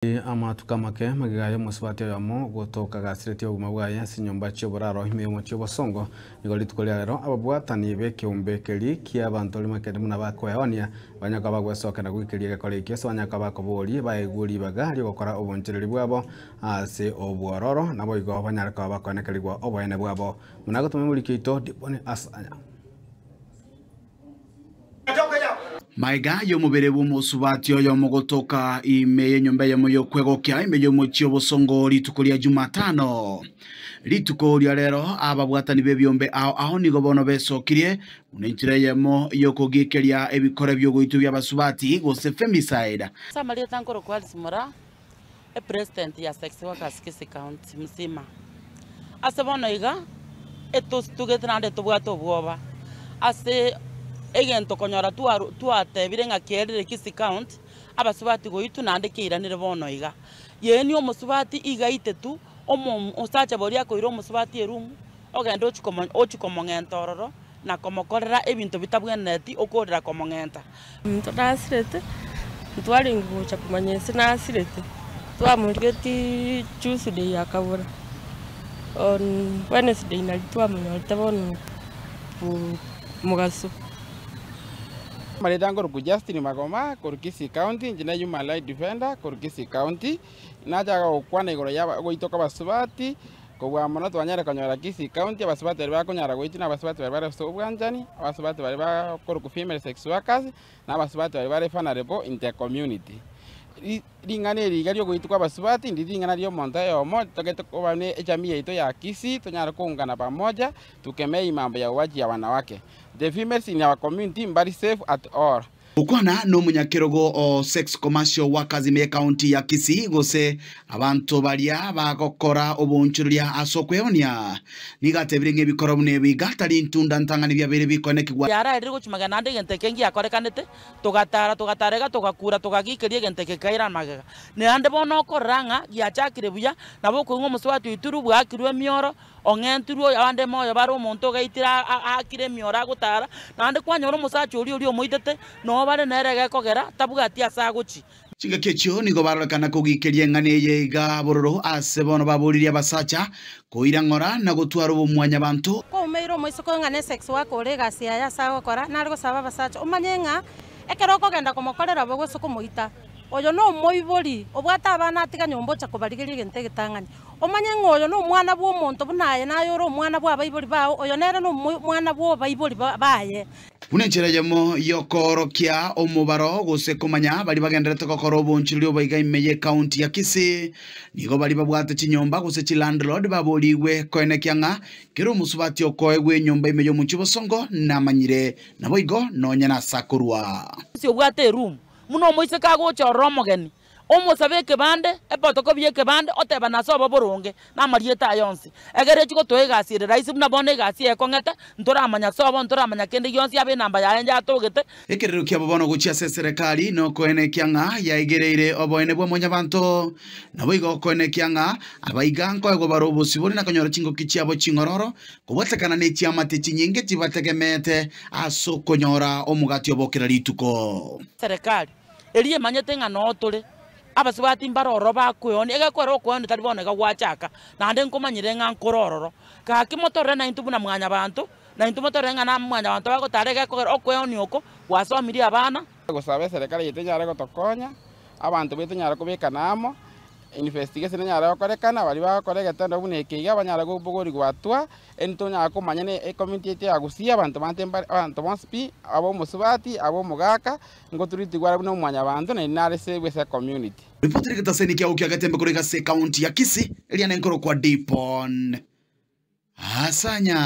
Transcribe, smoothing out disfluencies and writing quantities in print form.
Amatuko amake magega y'omosubati oyomo gotoka gasiretie obogima bwaye ase chinyomba chi'oboraro ime y'omochie obosongo. Nigo rituko ria rero ababwatani b'ekeombe keria ki'abanto rimakende buna bakoeonia banyare koba bagwesokia na goikeria egekora ekio ase banyare koba bakoboria baegwe ribaga ri'ogokora obonchereri bwabo ase obwororo naboigo banyare koba bakoenekerigwa oboene bwabo. Buna agotoma omoriki oito Diboni Asanya. Magega y'omobere bw'omosubati oyomo gotoka ime y'enyomba eyemo y'okwegokia ime y'omochie obosongo rituko ria Jumatano. Rituko ria rero ababwatani b'ebiombe ao ao nigo bono besokirie buna enchera eyemo y'okogikeria ebikore bi'ogoitwa bi'abasubati gose femicide. Ase amarieta nkorokwa Alice Moraa, epresident ya Sex Workers Kisii County mzima. Ase bono iga, etositugete naende tobwate obwoba ase egento konyora twaru twatebire ng'a kerire Kisii County, abasubati goitwa naende keiranire bono iga. Yaani omosubati iga aitetu, omo omosacha boria akoira omosubati eroom, ogende ochia komo ochia komong'enta ororo, na komokorera ebinto bitabwenereti okorera komong'enta. Omonto nasirete, ntwarenge gocha komanya ase nasirete, twamorigetie Tuesday akabora, on Wednesday nario twamonyorete bono mogaso. Amareta nkorokwa Justin Magoma korwa Kisii County, inche ne Human Right Defender korwa Kisii County, nachaka gokwana igoro ya goitoka abasubati, Kobua mono twanyare konyora Kisii County abasubati baria bakonyara goichwa na abasubati baria bare ase obwanchani, abasubati baria bakorokwa female sex workers, na abasubati baria bare vulnerable in the community. Ring'ana eri iga riogoitwa kwa abasubati ndiri ring'ana ria omonto oyomo, totagete koba ne ejamii yaito ya Kisii tonyare koungana pamoja tukemee mambo ya uwaji ya wanawake. The females in our community mbari safe at all. Gokwana nomonyakerogo o Sex Commercial Workers ime y'Ekaunti ya Kisii gose abanto baria bagokora oboonchoreria ase okweonia, nigo atebire ng'a ebikoro buna ebi iga tari ntunda ntang'ani biabeire bikoenekigwa. Yaraerire gochia magega naende egento eke ngiakorekanete, togatara, togatara iga, togakura, togagikeria egento eke gekaira magega. Naende bono okorora ng'a giachakire buya, nabo okoigwa omosubati oitirwe bwakirwe emioro, Ong'entirwe oyo abande moyo bare omonto ogaitire aakire emioro agotara, naende kwanyora omosacha oria oria omoitete, noo bare nere egekogera tabwati ase agochia. Chingaki echio nigo barorekana kogikeria eng'ana eye iga bororo ase bono baboririe abasacha koira ng'ora na gotwara obomwanyabanto. Kwaumeire omoiseke oyo ng'a nesex worker ore egasi yaye ase agokora, nare gosaba abasacha omanye ng'a ekero okogenda komokorera bo gose komoita, oyo nomoibori obwate abana atiga nyomba ocha kobarigeria egento egetang'ani. Omanye ng'a oyo nomwana bw'omonto buna aye naye ore omwana bw'abaibori bao, oyo nere nomwana bw'abaibori baye. Buna enchera eyemo y'okoorokia omobaro gose komanya baria bagendererete gokora obonchoreri oboiga ime y'ecounty ya Kisii, nigo baria babwate chinyomba gose chilandlord baborigwe koenekia ng'a kera omosubati okoegwa enyomba ime y'omochie bosongo namanyire, naboigo nonya nase akorwa. Ase obwate eroom, buna omoiseke agocha ororo omogeni, Omosabe ekebande, epotoko bi'ekebande, otebane ase obo boronge, na amarieta aye onsi. Egere echie gotoa egasi ere rahisi buna bono egasi eye ekong'ete, ntoramanya ase obo, ntoramanya kende gionsi abe enamba yaye yatogete. Ekerero kiabo bono gochia ase eserekari nokoenekia ng'a yaigereire oboene bwa mwanyabanto. Naboigo okoenekia ng'a abaiga nkoegwa bare obosibore na konyora chingoki chiabo ching'ororo, kobwatekana ne chiamate chinyinge chibategemeete ase okonyora omogati obo kera rituko. Serekari Erio emanyete ng'a noo tore, abasubati mbare ororo bakweonia, egekorera okweonia tari bono iga gwachaka, naende nkomanyire ng'a nkore ororo. Gaki motorore naintwe buna mwanyabanto, naintwe motorore ng'a na mwanyabanto bagotara egekogera okweonia oko gwasomirie abana. Gosaba eserekari yaito enyare gotokonya, abanto baito enyare kobekana amo, Investigation enyare gokorekana, baria bagokora egetendo buna eke iga banyare kobogorigwa hatua, eri tonyare komanya ne ecommunity yaito ya Gusii abanto bande mbare abanto bonsi pi, abe omosubati, abe omogaka, ngotreatigwa are buna omwanyabanto naende nare save ase ecommunity. Ripoti rigetaseni kiago kia Getembe korwa ase ekaunti ya Kisii eria nenkorokwa Dipon Asanya.